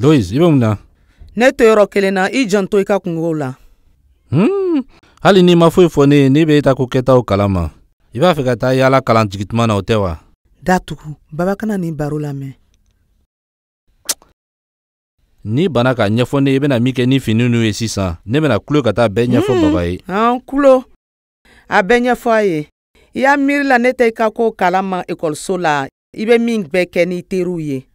Lois, i bɛ mun na? Ne to yɔrɔ kelen na, i janto i ka kungow la. Hali n'i ma foyi fɔ ne ye, ne bɛ e ta ko kɛtaw kalama. I b'a fɛ ka taa yaala kalan jigintuma na, o tɛ wa? Datugu, baba kana nin baro lamɛn. N'i banna k'a ɲɛfɔ ne ye i bɛna min kɛ ni fini ninnu ye sisan, ne bɛna kulo ka taa bɛɛ ɲɛfɔ baba ye. Kulo, a bɛɛ ɲɛfɔ a ye. I y'a miiri la ne tɛ i ka ko kalama ekɔliso la, i bɛ min bɛɛ kɛ n'i teriw ye.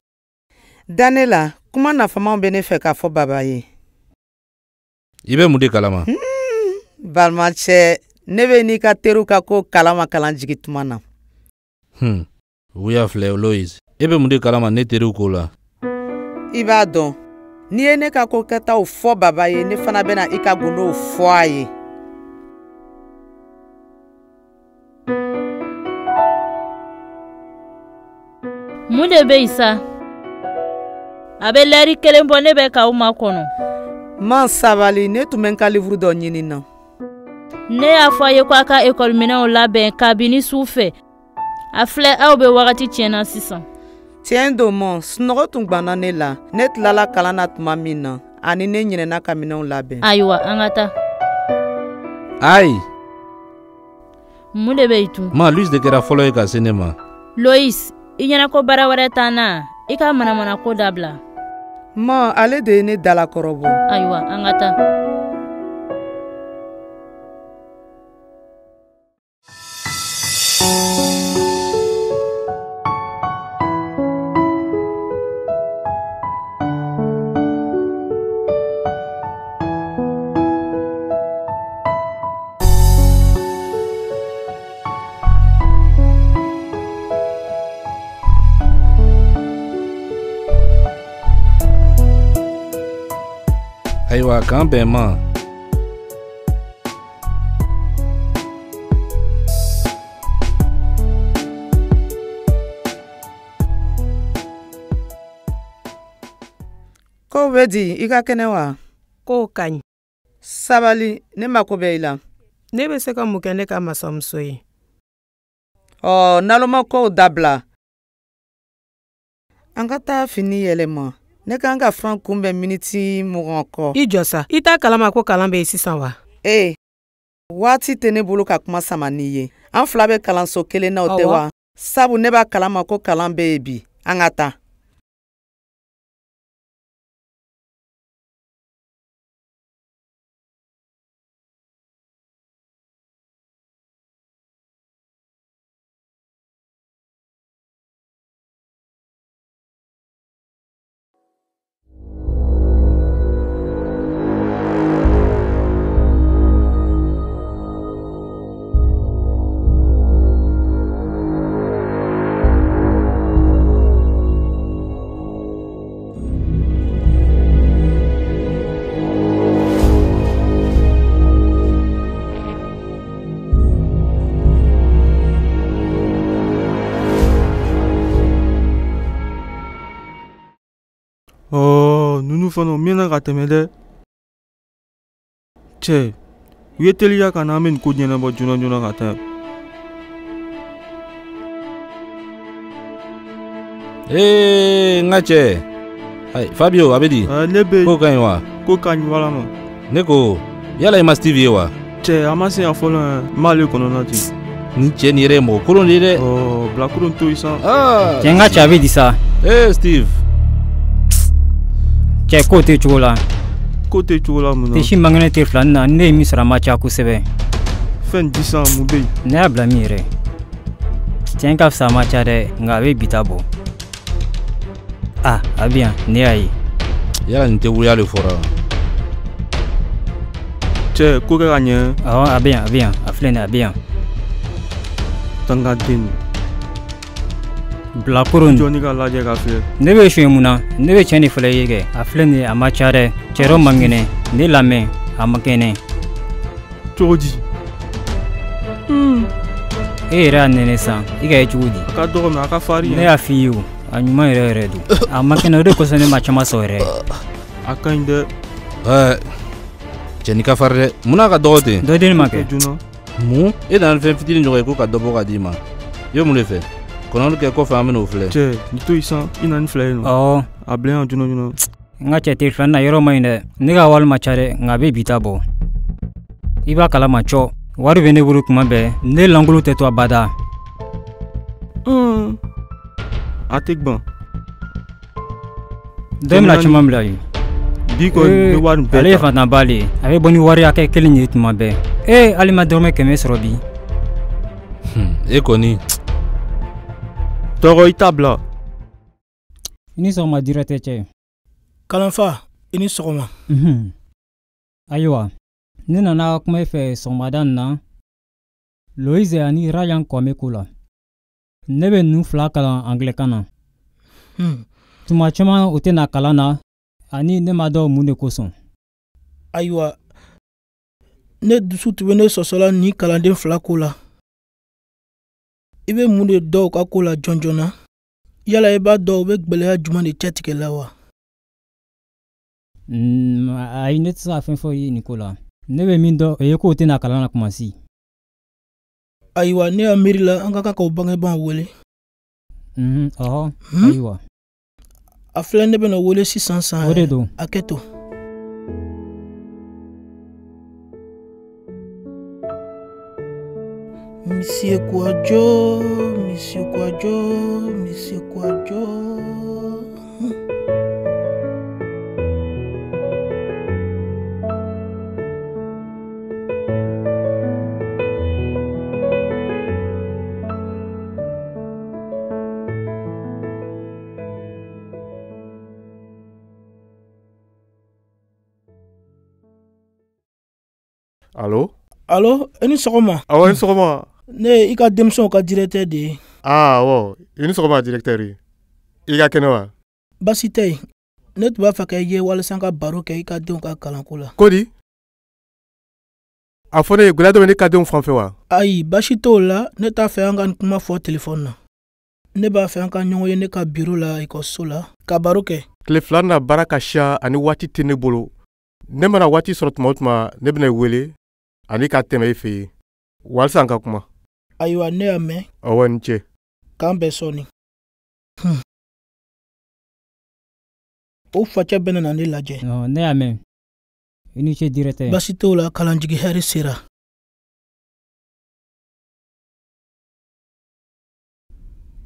Da ne la, kuma nafamaw bɛ ne fɛ k'a fɔ baba ye. I bɛ mun de kalama? Balimacɛ, ne bɛ n'i ka teriw ka ko kalama kalan jigin tuma na. Wuya filɛ Lois, e bɛ mun de kalama ne teriw ko la? I b'a dɔn, n'i ye ne ka ko kɛtaw fɔ baba ye, ne fana bɛna i ka gundow fɔ a ye. Mun de bɛ yen sa? A bɛ lɛri kelen bɔ ne bɛ k'aw makɔnɔ. Man sabali, ne tun bɛ n ka livre dɔ ɲini na. Ne y'a fɔ a ye ko a ka ekɔliminɛnw labɛn kabini su fɛ. A filɛ aw bɛ wagati tiɲɛna sisan. Tiɲɛ don mɔ, sunɔgɔ tun ganna ne la. Ne tilala kalan na tuma min na, ani ne ɲinɛna ka minɛnw labɛn. Ayiwa, an ka taa. Ayi. Mun de bɛ yen tun? Ma, Lois de kɛra fɔlɔ ye ka se ne ma. Lois, i ɲɛna ko baara wɛrɛ t'an na, i ka manamana ko dabila. Ma, ale de ye ne dalakɔrɔbɔ. Ayiwa, an ka taa. Ayiwa, k'an bɛn ma. Kow bɛ di, i ka kɛnɛ wa? Kow ka ɲi. Sabali, ne mako bɛ i la. Ne bɛ se ka mun kɛ ne ka masamuso ye? Ɔ, naloma kow dabila. An ka taa fini yɛlɛma. Ne kan ka Frank kunbɛn miniti 20 kɔ. I jɔ sa, i t'a kalama ko kalan bɛ yen sisan wa? Ee, waati tɛ ne bolo ka kuma sama n'i ye. An fila bɛ kalanso kelen na, o tɛ wa? Sabu ne b'a kalama ko kalan bɛ yen bi. An ka taa. Ninnu fana u mɛnna ka tɛmɛ dɛ. Cɛ, u ye teliya ka na an bɛ nin ko ɲɛnabɔ joona joona ka taa. Ee, n ka cɛ. Ayi, Fabio, a bɛ di? Ne bɛ yen. Ko ka ɲi wa? Ko ka ɲi walama. Ne ko, yala i ma Steve ye wa? Cɛ, a ma se yan fɔlɔ, n b'ale kɔnɔna ten. Nin cɛ nin yɛrɛ ye mɔgɔ kolon de ye dɛ. Ɔ, bilakolon to yen sa. Cɛ, n ka cɛ, a bɛ di sa? Ee, Steve. Cɛ, ko tɛ cogo la. Ko tɛ cogo la mun na? Tesi man kɛnɛ tɛ filanin na, ne ye min sɔrɔ a ma ca kosɛbɛ. Fɛn di san, mun bɛ yen? Ne y'a bila min yɛrɛ. Tiɲɛ ka fisa a ma ca dɛ, nka a bɛ bi ta bɔ. A, a bɛ yan, ne y'a ye. Yala nin tɛ wuya de fɔra wa? Cɛ, ko kɛ ka ɲɛ. Awɔ, a bɛ yan, a bɛ yan, a filɛ nin ye, a bɛ yan. Tangaden. Bilakoroni. Jɔnni ka lajɛ ka filɛ. Ne bɛ suɲɛ mun na? Ne bɛ tiɲɛ de fɔlɔ i ye kɛ. A filɛ nin ye, a ma ca dɛ. Cɛ man kɛnɛ. Ne lamɛn, a man kɛnɛ. Cogo di? E yɛrɛ y'a nɛnɛ san, i ka ye cogo di? A ka dɔgɔ mɛ a ka farin. Ne y'a f'i ye o, a ɲuman yɛrɛ yɛrɛ don. A man kɛnɛ, o de kosɔn ne ma caman sɔrɔ yɛrɛ. A ka ɲi dɛ. Ɛɛ, cɛ nin ka farin dɛ. Munna a ka dɔgɔ ten? Dɔ di ne ma kɛ. Mun? E nana ni fɛn fitinin ɲɔgɔn ye ko ka dɔ bɔ ka d'i ma. I bɛ mun de fɛ? Kɔnɔli kɛ kɔfɛ an bɛn'o filɛ. Cɛ, nin to yen san, i na ni fila ye nɔ. Awɔ. A bila yan joona joona. N ka cɛ teri filanin na yɔrɔ man ɲi dɛ. Ne ka wari ma ca dɛ, nka a bɛ bi ta bɔ. I b'a kalama cɔ. Wari bɛ ne bolo tuma bɛɛ. Ne lankolon tɛ to abada. A tɛ gbɔn. Dɔ bɛna caman bila yen. Bi kɔni n bɛ wari bɛɛ ta. Ale ye fatanba le ye. A bɛ bɔ ni wari hakɛ kelen ye tuma bɛɛ. Ee hali ma dɔrɔmɛ 100 sɔrɔ bi. E kɔni. Tɔgɔ i t'a bila. I ni sɔgɔma directeur cɛ. Kalanfa, i ni sɔgɔma. Ayiwa, ne nana kuma i fɛ sɔgɔmada in na. Loise ani Rayan Kwame ko la. Ne bɛ ninnu fila kalan angilɛkan na. Tuma caman u tɛ na kalan na ani ne ma dɔn mun de kosɔn. Ayiwa, ne dusu tun bɛ ne sɔsɔla nin kalanden fila ko la. I bɛ mun de dɔn u ka ko la jɔn jɔn na? Yala i b'a dɔn u bɛ gwɛlɛya jumɛn de cɛtigɛ la wa? Ayi, ne tɛ se ka fɛn fɔ i ye nin ko la. Ne bɛ min dɔn o ye k'o tɛna kalan na kuma si. Ayiwa, ne y'a miiri la an ka kan k'o bangebaaw wele. Ɔhɔ, ayiwa. A filɛ ne bɛna wele sisan san. O de don. A kɛ to. Monsieur Kwadjo, Monsieur Kwadjo, Monsieur Kwadjo. Allo? Allo, i ni sɔgɔma. Awɔ, i ni sɔgɔma. Ne ye i ka denmisɛnw ka directeur de ye. Ah, awɔ, i ni sɔgɔma directeur. I ka kɛnɛ wa? Baasi tɛ yen. Ne tun b'a fɛ ka i ye walasa n ka baro kɛ i ka denw ka kalanko la. Ko di? A fɔ ne ye, gɛlɛya dɔ bɛ ne ka denw fan fɛ wa? Ayi, baasi t'o la. Ne t'a fɛ an ka nin kuma fɔ telefɔni na. Ne b'a fɛ an ka ɲɔgɔn ye ne ka biro la ekɔliso la ka baro kɛ. Tile fila na baara ka siya ani waati tɛ ne bolo. Ne mana waati sɔrɔ tuma o tuma, ne bɛna i wele ani ka tɛmɛ i fɛ yen walasa an ka kuma. Ayiwa, ne y'a mɛn. Awɔ, ni ce. K'an bɛn sɔɔni. O facɛ bɛna na ne lajɛ. Ne y'a mɛn. I ni ce directeur. Baasi t'o la, kalanjigi hɛrɛ sera.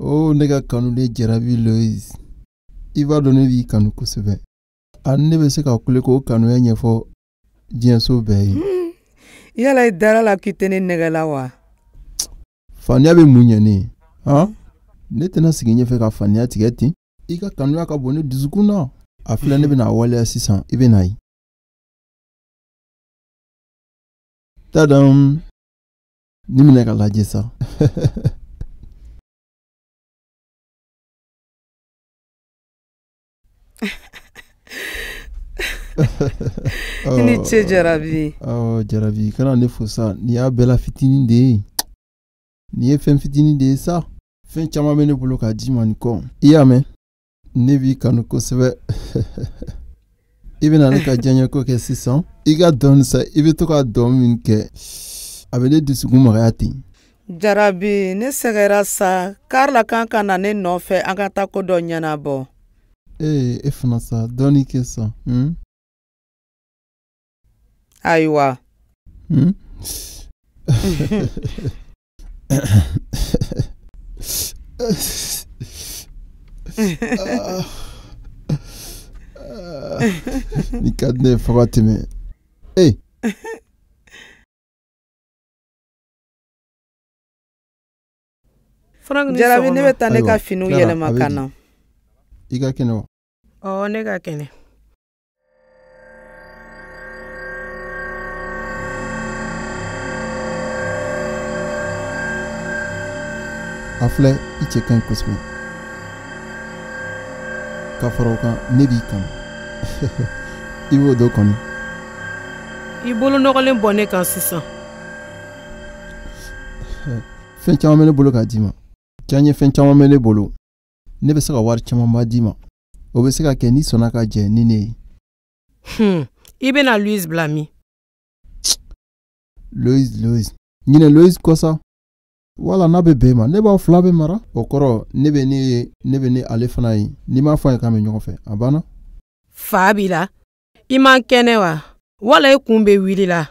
O ne ka kanu de jarabi Loise. I b'a dɔn ne b'i kanu kosɛbɛ. Ani ne bɛ se ka kule k'o kanuya ɲɛfɔ diɲɛso bɛɛ ye. Yala i dara la k'i tɛ ne nɛgɛ la wa? Faniya bɛ mun ɲɛ ne ye? Han? Ne tɛna sigi ɲɛfɛ ka faniya tigɛ ten. I ka kanuya ka bon ne dusukun na. A filɛ ne bɛna a waleya sisan, i bɛ n'a ye. Tadam! Ni minɛ ka lajɛ sa. I ni ce Jarabi. Awɔ Jarabi, kana ne fo sa. Nin y'a bɛɛ la fitinin de ye. Nin ye fɛn fitinin de ye sa. Fɛn caman bɛ ne bolo k'a d'i ma nin kɔ. I y'a mɛn? Ne b'i kanu kosɛbɛ. I bɛna ne ka diyaɲɛko kɛ sisan. I ka dɔn sa, i bɛ to ka dɔn min kɛ, a bɛ ne dusukun magaya ten. Jarabi, ne sɛgɛra sa. Karla kan ka na ne nɔfɛ an ka taa ko dɔ ɲɛnabɔ. Ee, e fana sa, dɔɔnin kɛ sa. Ayiwa. Nin ka di ne ye fo ka tɛmɛ. Ee. Jarabi, ne bɛ taa ne ka finiw yɛlɛma ka na. I ka kɛnɛ wa? Ɔwɔ, ne ka kɛnɛ. A filɛ, i cɛ ka ɲi kosɛbɛ. Ka fara o kan, ne b'i kanu. I b'o dɔn kɔni. I bolo nɔgɔlen bɔ ne kan sisan. Fɛn caman bɛ ne bolo k'a d'i ma. Diyaɲɛ fɛn caman bɛ ne bolo. Ne bɛ se ka wari camanba d'i ma. O bɛ se ka kɛ n'i sɔnna ka jɛ ni ne ye. I bɛna Louise bila min? Louise, Louise. Ɲinɛ Louise kɔ sa. Wala n'a bɛ bɛn ma, ne b'aw fila bɛ mara. O kɔrɔ, ne bɛ ne ye, ne bɛ ne ale fana ye. N'i m'a fɔ a ye k'an bɛ ɲɔgɔn fɛ, a banna. Fa b'i la, i man kɛnɛ wa? Wala i kun bɛ wuli la?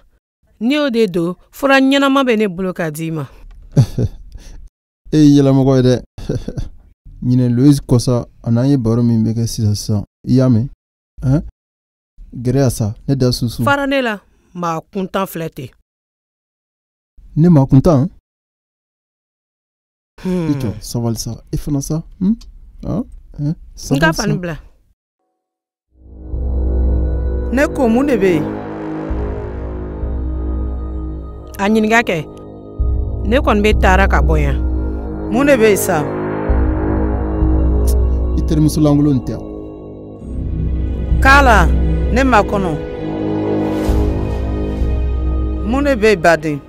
Ni o de don, fura ɲɛnama bɛ ne bolo ka di i ma. E ye yɛlɛmɔgɔ ye dɛ. Ɲinɛ Louise kɔ sa, a n'an ye baro min bɛ kɛ sisan sisan, i y'a mɛn? Hein? Gɛrɛya sa, ne da susu. Fara ne la, maa kuntan filɛ ten. Ne maa kuntan? I jɔ, sabali sa, e fana sa. N ka fani bila. Ne ko mun de bɛ yen? A ɲininka kɛ. Ne kɔni bɛ taara ka bɔ yan. Mun de bɛ yen sa? I terimuso lankolon tɛ. Kala, ne ma kɔnɔ. Mun de bɛ yen baden?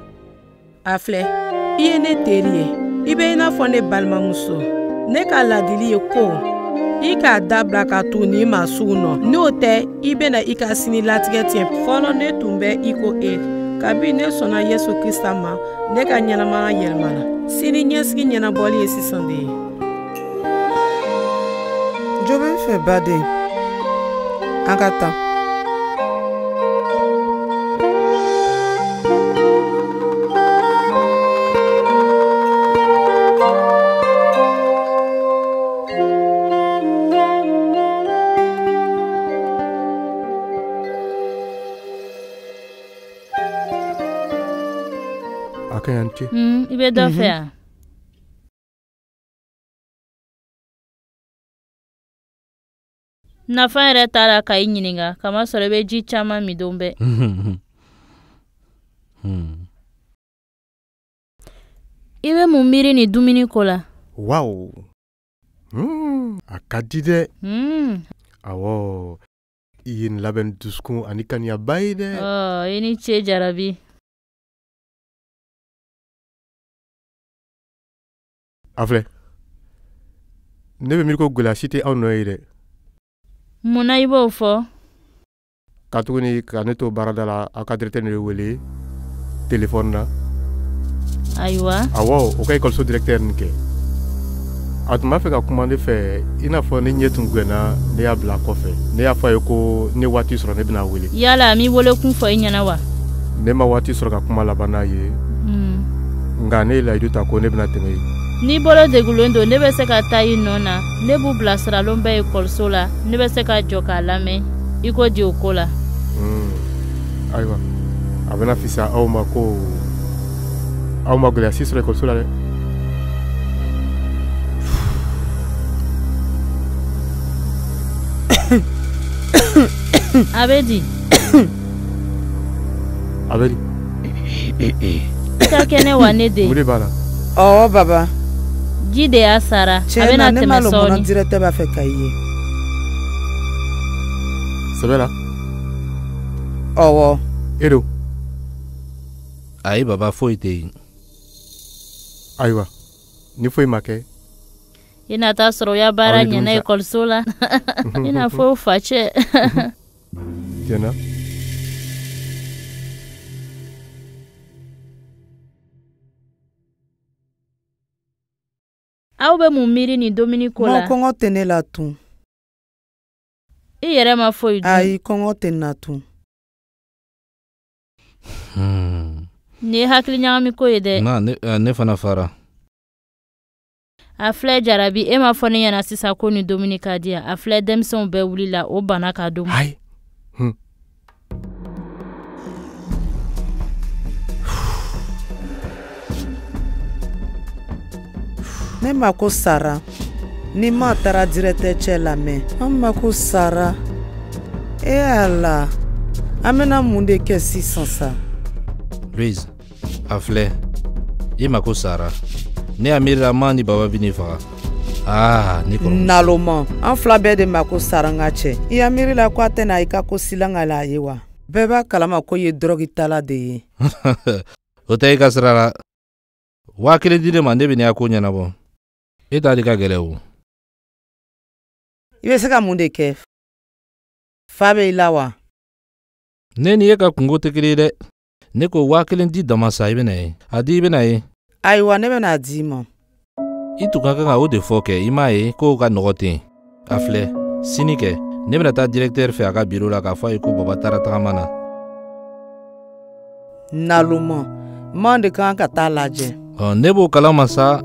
A filɛ, i ye ne teri ye. I bɛ i n'a fɔ ne balimamuso. Ne ka ladili ye ko i k'a dabila ka tugu nin maa sugu nɔ. N'o tɛ, i bɛna i ka sini latigɛ tiɲɛ. Fɔlɔ ne tun bɛ i ko e. Kabi ne sɔnna Yesu Krista ma, ne ka ɲɛnamaya yɛlɛmana. Sini ɲɛsigi ɲɛnabɔli ye sisan de ye. Jo bɛ n fɛ baden. An ka taa. I bɛ dɔ fɛ yan? Nafa yɛrɛ t'a la ka i ɲininka, kamasɔrɔ i bɛ ji caman min don bɛɛ. I bɛ mun miiri nin dumuni ko la? Waw, a ka di dɛ. Awɔ, i ye nin labɛn dusukun ani kaniyaba ye dɛ. I ni ce Jarabi. A filɛ, ne bɛ miiri ko gɛlɛya si tɛ aw nɔ ye dɛ. Mun na i b'o fɔ? Katuguni ka ne to baarada la, aw ka directeur ne wele telefɔni na. Ayiwa. Awɔ, o ka ekɔliso directeur nin kɛ. A tun b'a fɛ ka kuma ne fɛ, i n'a fɔ ne ɲɛ tun gɛnna, ne y'a bila kɔfɛ. Ne y'a fɔ a ye ko ne waati sɔrɔ, ne bɛna wele. Yala a m'i welekun fɔ i ɲɛna wa? Ne ma waati sɔrɔ ka kuma laban n'a ye. Nka ne ye layidu ta ko ne bɛna tɛmɛ yen. N'i bolo degulen don, ne bɛ se ka taa i nɔ na. Ne b'u bilasiralon bɛɛ ekɔliso la. Ne bɛ se ka jɔ k'a lamɛn. I ko di o ko la. Ayiwa, a bɛna fisaya aw ma ko aw ma gɛlɛya si sɔrɔ ekɔliso la dɛ. A bɛ di? A bɛ di? I ka kɛnɛ wa ne den? Mun de b'a la? Ɔwɔ baba. Ji de y'a sara. A bɛna tɛmɛ sɔɔni. Ne m'a lɔn mun na directeur b'a fɛ ka i ye. Sɛbɛ la? Ɔwɔ. E don? Ayi baba, foyi tɛ yen. Ayiwa, ni foyi ma kɛ. I na taa sɔrɔ u ya baara ɲɛna ekɔliso la. I n'a fɔ o facɛ. Tiɲɛna. Aw bɛ mun miiri nin dumuni ko la? Non, kɔngɔ tɛ ne la tun. I yɛrɛ ma foyi dun? Ayi, kɔngɔ tɛ n na tun. Nin ye hakili ɲagami ko ye dɛ. Ne fana fara. A filɛ Jarabi, e ma fɔ ne ɲɛna sisan ko nin dumuni ka di yan. A filɛ denmisɛnw bɛɛ wulila, o banna ka dun. Ayi. Ne ma ko sara. Ni ma taara directeur cɛ lamɛn. An ma ko sara. E ala, an bɛna mun de kɛ sisan sa? Louise, a filɛ, i ma ko sara. Ne y'a miiri la ma ni baba bɛ ne faga. Aa, ne kɔrɔmuso. Naloma, an fila bɛɛ de ma ko sara n ka cɛ. I y'a miiri la ko a tɛna i ka ko silan la ye wa? Bɛɛ b'a kalama ko i ye dɔrɔgutala de ye. O tɛ i ka sira la. 1000 di ne ma, ne bɛ n'i ka ko ɲɛnabɔ. E ta de ka gɛlɛn o. I bɛ se ka mun de kɛ? Fa bɛ i la wa? Ne ni e ka kungo tɛ kelen ye dɛ. Ne ko 1000 di dama sa, i bɛna ye. A di i bɛna ye. Ayiwa, ne bɛna d'i ma. I tun ka kan ka o de fɔ kɛ, i m'a ye k'o ka nɔgɔ ten. A filɛ, sini kɛ, Ne bɛna taa directeur fɛ a ka biro la k'a fɔ a ye ko Baba taara tagama na. Naloma, man de kan ka taa lajɛ. Ne b'o kalama sa.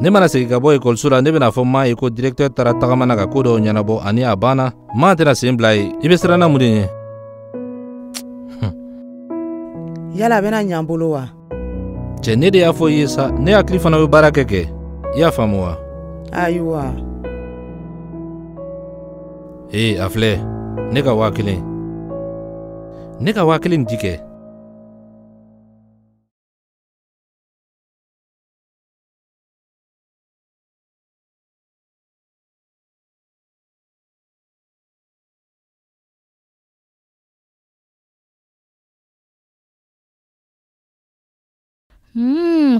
Ne mana segin ka bɔ ekɔliso la, ne bɛna fɔ ma ye ko directeur taara tagama na ka ko dɔw ɲɛnabɔ ani a banna. Ma tɛna sen bila ye. I bɛ siran na mun de ɲɛ? Yala a bɛna ɲɛ an bolo wa? Cɛ, ne de y'a fɔ i ye sa, ne hakili fana bɛ baara kɛ. I y'a faamu wa? Ayiwa. Ee, a filɛ, ne ka 5000. Ne ka 5000 di kɛ.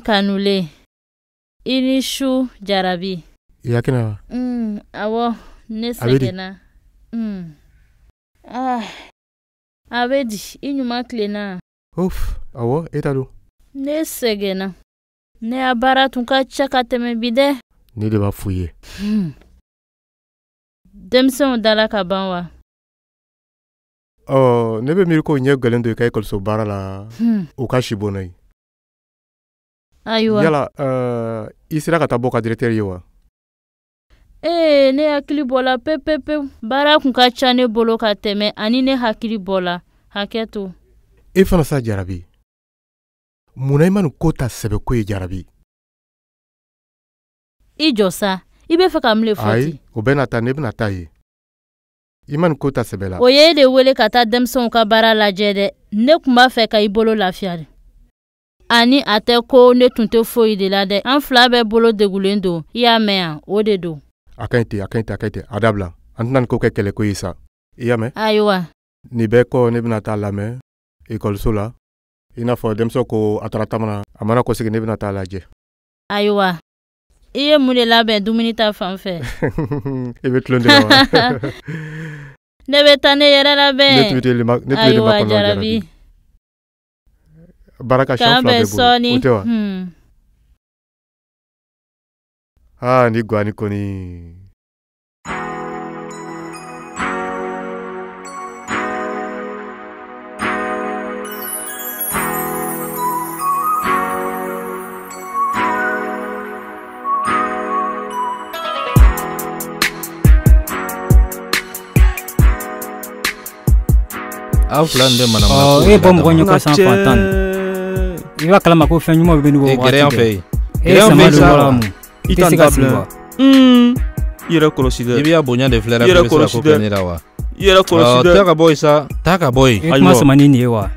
Kanule. I ni su, Jarabi. I ya kɛnɛ wa? Awɔ, ne sɛgɛnna. A bɛ di, i ɲuman tilenna? Uf, awɔ, e ta don. Ne sɛgɛnna. Ne ya baara tun ka ca ka tɛmɛ bi dɛ. Ne de b'a f'u ye. Denmisɛnw dala ka ban wa? Ɔ, ne bɛ miiri ko ɲɛ gɛlɛn don i ka ekɔliso baara la, u ka si bɔnna ye. Ayiwa. Yala, i sera ka taa bɔ ka directeur ye wa? Ee, ne hakili bɔla pewu. Baara kun ka ca ne bolo ka tɛmɛ ani ne hakili bɔla. Hakɛ to. E fana sa, Jarabi. Munna i ma nin ko ta sɛbɛko ye, Jarabi? I jɔ sa. I bɛ fɛ ka mun de fɔ ten? Ayi, o bɛ na taa, ne bɛna taa ye. I ma nin ko ta sɛbɛ la. O ye e de wele ka taa denmisɛnw ka baara lajɛ dɛ. Ne tun b'a fɛ ka i bolo lafiya de. Ani a tɛ ko ne tun tɛ foyi de la dɛ. An fila bɛɛ bolo degulen don. I y'a mɛn yan, o de don. A ka ɲi ten, a ka ɲi ten, a ka ɲi ten. A dabila. An tɛna nin ko kɛ kɛlɛko ye sa. I y'a mɛn? Ayiwa. Nin bɛɛ kɔ, ne bɛna taa lamɛn ekɔliso la. I n'a fɔ denmisɛnw ko a taara taama na, a mana kɔsegin, ne bɛna taa lajɛ. Ayiwa. I ye mun de labɛn dumuni ta fan fɛ? I bɛ tulon de la wa? Ne bɛ taa ne yɛrɛ labɛn. Ne tun bɛ ne makɔnɔ, Jarabi. Baara ka siɲɛ fila bɛ bolo, o tɛ wa? Aa, ni guwani kɔni. Aw fila nin bɛ manamana ko E bɔ mɔgɔ ɲɛ kɔ san fantan. I b'a kalama ko fɛn ɲumanw bɛ nin wagati bɛɛ. Gɛrɛ yan fɛ yen. E sama don wala mun. I tɛ se ka sigi wa? I yɛrɛ kɔlɔsi dɛ. I b'i ka bonya de filɛ la, i bɛ se ka ko kɛ ne la wa? I yɛrɛ kɔlɔsi dɛ. Taa ka bɔ yen sa, taa ka bɔ yen. E kuma sama ni nin ye wa?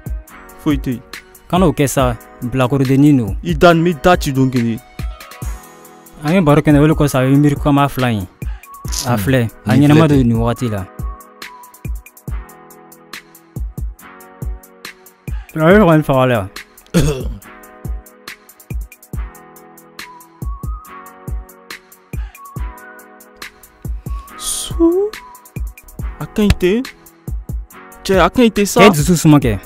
Foyi tɛ yen. Kan'o kɛ sa, bilakorodennin don. I da nin b'i da ci don kelen. An ye baro kɛ o de kosɔn a bɛ miiri ko an b'a fila in. A filɛ, a ɲɛnama don nin wagati la. A bɛ fɛ ka nin faga la. Su, a ka ɲi ten. Cɛ, a ka ɲi ten sa. E dusu suma kɛ.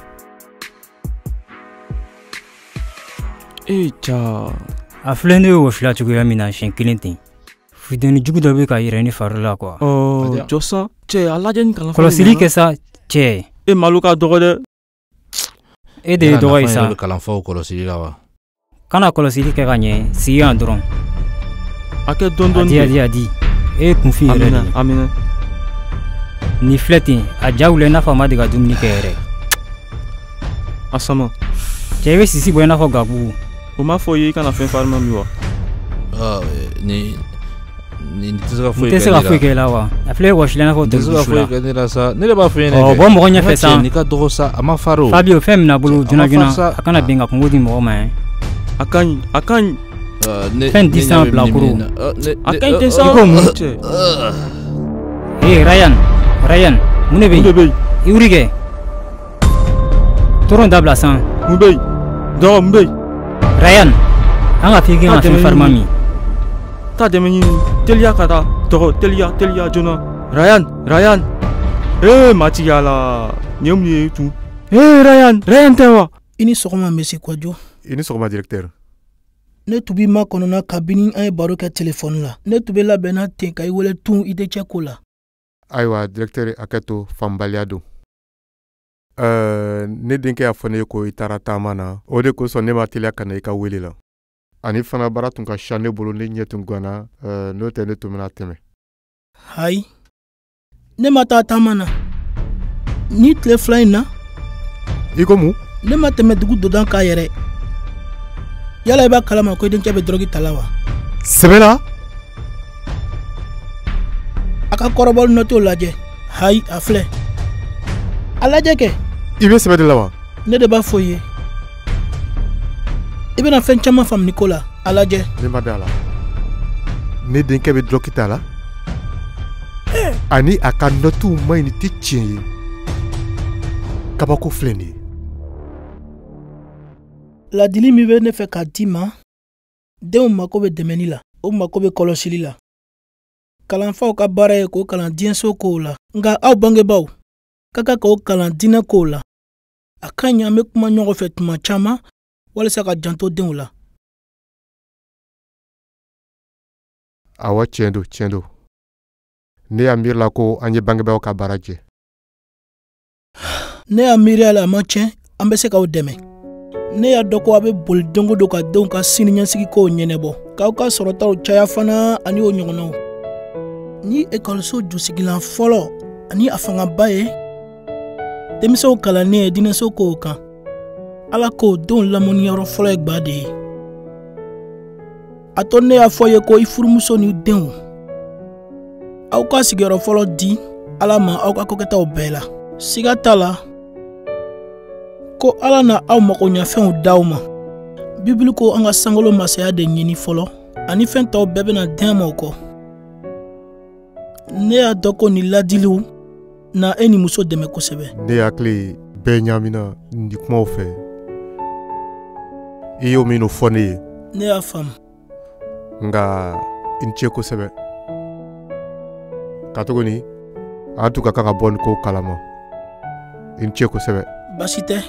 E ja. A filɛ, ne ye wɔsila cogoya min na siɲɛ kelen ten. Funteni jugu dɔ bɛ ka yɛrɛ ne fari la kuwa. Ɔ, jɔ sa. Cɛ, a lajɛ ni kalan. Kɔlɔsili kɛ sa, cɛ. E malo ka dɔgɔ dɛ. E de ye dɔgɔ ye sa. Yala nafa yɛrɛ bɛ kalanfaw kɔlɔsili la wa? Kana kɔlɔsili kɛ ka ɲɛ, sigi yan dɔrɔn. A kɛ dɔɔni dɔɔni. A di, a di. E ye kunfin yɛrɛ de ye. A minɛ. Nin filɛ ten, a ja wulila i n'a fɔ a ma deli ka dumuni kɛ yɛrɛ. A sama. Cɛ, i bɛ sisi bɔ i n'a fɔ gabugu. O m'a fɔ i ye i kana fɛn farima min wa? Nin tɛ se ka foyi kɛ ne la. Nin tɛ se ka foyi kɛ i la wa? A filɛ, e wɔsilen i n'a fɔ tɛ se ka foyi kɛ ne la sa. Ne de b'a fɔ i ɲɛna. Ɔ, bɔ mɔgɔ ɲɛfɛ sa. Nin ka dɔgɔ sa, a ma farin o. Fabio, fɛn min na bolo joona joona, a kana bin ka kungo di mɔgɔ ma ye. A ka ɲi, a ka ɲi. Fɛn di san bilakoro. A ka ɲi ten sa. I ko mun? Ee, Ryan, Ryan, mun de bɛ yen? Mun de bɛ yen? I wuli kɛ. Tɔrɔ dabila san. Mun bɛ yen? Dɔgɔ, mun bɛ yen? Ryan, an ka f'i ka fɛn farima min. Taa dɛmɛ ɲini, teliya ka taa. Dɔgɔ, teliya, teliya joona. Ryan, Ryan. Ee, matigi Ala, nin ye mun ye tun? Ee, Ryan, Ryan tɛ wa? I ni sɔgɔma, Monsieur Kwadwo. I ni sɔgɔma, directeur. Ne tun b'i makɔnɔna kabini an ye baro kɛ telefɔni la. Ne tun bɛ labɛnna ten ka i wele tun i tɛ cɛ ko la. Ayiwa directeur, hakɛ to, faamubaliya don. Ne denkɛ y'a fɔ ne ye ko i taara taama na, o de kosɔn ne ma teliya ka na i ka wele la. Ani fana baara tun ka siya ne bolo, ne ɲɛ tun ganna, n'o tɛ ne tun bɛna tɛmɛ. Hayi, ne ma taa taama na ni tile 2 in na. I ko mun? Ne ma tɛmɛ dugu dodan kan yɛrɛ. Yala i b'a kalama ko i denkɛ bɛ dɔrɔgi ta la wa? Sɛbɛ la? A ka kɔrɔbɔli nɔtiw lajɛ. Hayi, a filɛ, a lajɛ kɛ. I bɛ sɛbɛ de la wa? Ne de b'a fɔ i ye. I bɛna fɛn caman faamu nin ko la, a lajɛ. Ne ma da la. Ne denkɛ bɛ dɔrɔgi ta la ani a ka nɔtiw ma ɲi, nin tɛ tiɲɛ ye. Kabako filɛ nin ye. Ladili min bɛ ne fɛ k'a d'i ma, denw mako bɛ dɛmɛni la, o mako bɛ kɔlɔsili la. Kalanfaw ka baara ye k'o kalan diɲɛso kow la, nka aw bangebaaw ka kan k'o kalan diinɛ kow la. A ka ɲi an bɛ kuma ɲɔgɔn fɛ tuma caman walasa ka janto denw la. Awɔ, tiɲɛ don, tiɲɛ don. Ne y'a miiri la ko an ye bangebaaw ka baara jɛ. Ne y'a miiri a la, a ma tiɲɛ, an bɛ se k'aw dɛmɛ. Ne y'a dɔn ko a bɛ boli don o don ka denw ka siniɲɛsigi kow ɲɛnabɔ, k'aw ka sɔrɔtaw caya fana ani o ɲɔgɔnnaw. Ni ekɔliso jusigilan fɔlɔ ani a fangaba ye denmisɛnw kalannen ye diinɛso kow kan. Ala ko denw lamɔniyɔrɔ fɔlɔ ye gba de ye. A to ne y'a fɔ ye ko i furumuso ni denw, aw ka sigiyɔrɔ fɔlɔ di Ala ma aw ka kokɛtaw bɛɛ la. Siga t'a la ko Ala na aw magoɲɛfɛnw d'aw ma. Bibulu ko an ka sankolo masaya de ɲini fɔlɔ, ani fɛn tɔw bɛɛ bɛna d'an ma o kɔ. Ne y'a dɔn ko nin ladiliw na e ni muso dɛmɛ kosɛbɛ. Ne hakili bɛɛ ɲaamina nin kumaw fɛ. I y'o minnu fɔ ne ye. Ne y'a faamu. Nka i ni ce kosɛbɛ. Katuguni an tun ka kan ka bɔ nin kow kalama. I ni ce kosɛbɛ. Baasi tɛ.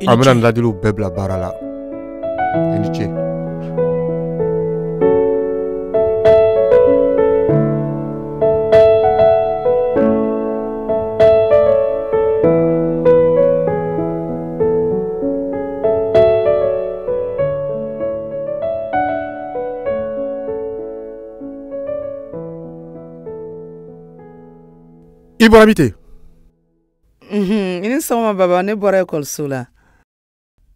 An bɛna nin ladiliw bɛɛ bila baara la. I ni ce. I bɔra min ten? I ni sɔgɔma baba, ne bɔra ekɔliso la.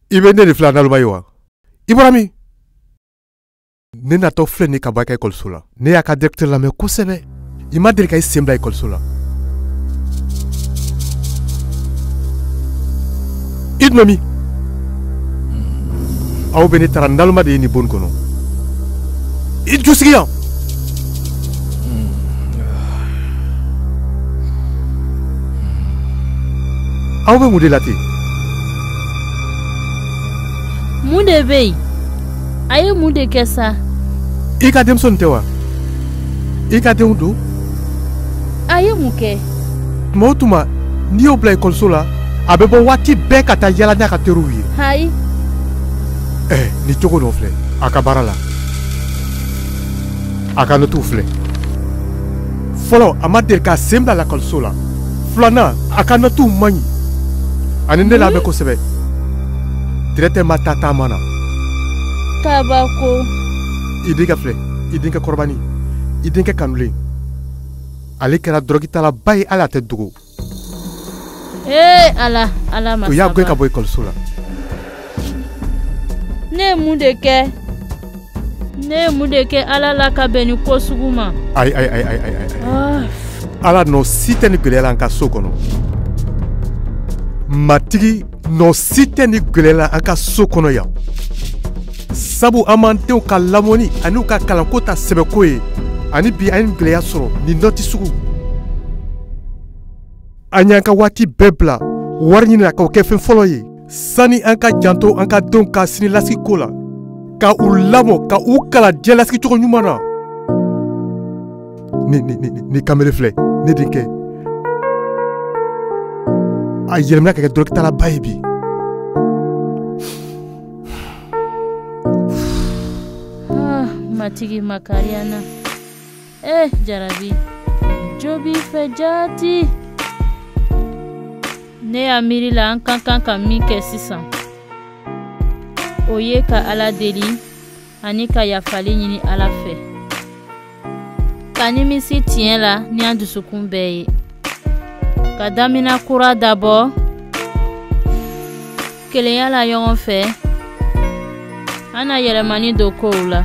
I bɛ ne de filɛ naloma ye wa? I bɔra min? Ne natɔ filɛ nin ka bɔ i ka ekɔliso la. Ne y'a ka directeur lamɛn kosɛbɛ. I ma deli ka i sen bila ekɔliso la. I dun bɛ min? Aw bɛ ne taara naloma de ye nin bon kɔnɔ. I ju sigi yan. Aw bɛ mun de la ten? Mun de bɛ yen? A ye mun de kɛ sa? I ka denmisɛnw tɛ wa? I ka denw don? A ye mun kɛ? Tuma o tuma n'i y'o bila ekɔliso la, a bɛ bɔ waati bɛɛ ka taa yala n'a ka teriw ye. Hayi. Nin cogo dɔ filɛ a ka baara la. A ka notiw filɛ. Fɔlɔ, a ma deli k'a sen bila lakɔliso la. Filanan, a ka notiw man ɲi. Ani ne lamɛn kosɛbɛ. Directeur ma taa taama na. Kabako. I denkɛ filɛ, i denkɛ kɔrɔbani, i denkɛ kanulen. Ale kɛra dɔrɔgitalaba ye, hali a tɛ dogo. Ee Ala, Ala masaba. O y'a gɛn ka bɔ ekɔliso la. Ne ye mun de kɛ? Ne ye mun de kɛ Ala la ka bɛn nin ko sugu ma? Ayi ayi ayi ayi ayi. Ala nɔ si tɛ ni gɛlɛya la an ka so kɔnɔ. Matigi nɔ si tɛ ni gɛlɛya la an ka so kɔnɔ yan. Sabu an b'an denw ka lamɔni ani u ka kalanko ta sɛbɛko ye, ani bi an ye gɛlɛya sɔrɔ nin nɔti sugu. An y'an ka waati bɛɛ bila wari ɲini na k'o kɛ fɛn fɔlɔ ye, sani an ka janto an ka denw ka sinilasigi ko la, ka u lamɔ ka u kalan diɲɛlasigi cogo ɲuman na. Ni kamalen filɛ, ne denkɛ. A yɛlɛmana ka kɛ dɔrɔgitalaba ye bi. Matigi makariya na. Jarabi. Jo b'i fɛ jaati. Ne y'a miiri la an ka kan ka min kɛ sisan, o ye ka Ala deli ani ka yafali ɲini Ala fɛ, ka nimisi tiɲɛ la ni an dusukun bɛɛ ye, ka damina kura dabɔ kelenya la ɲɔgɔn fɛ. An na yɛlɛmani don kow la.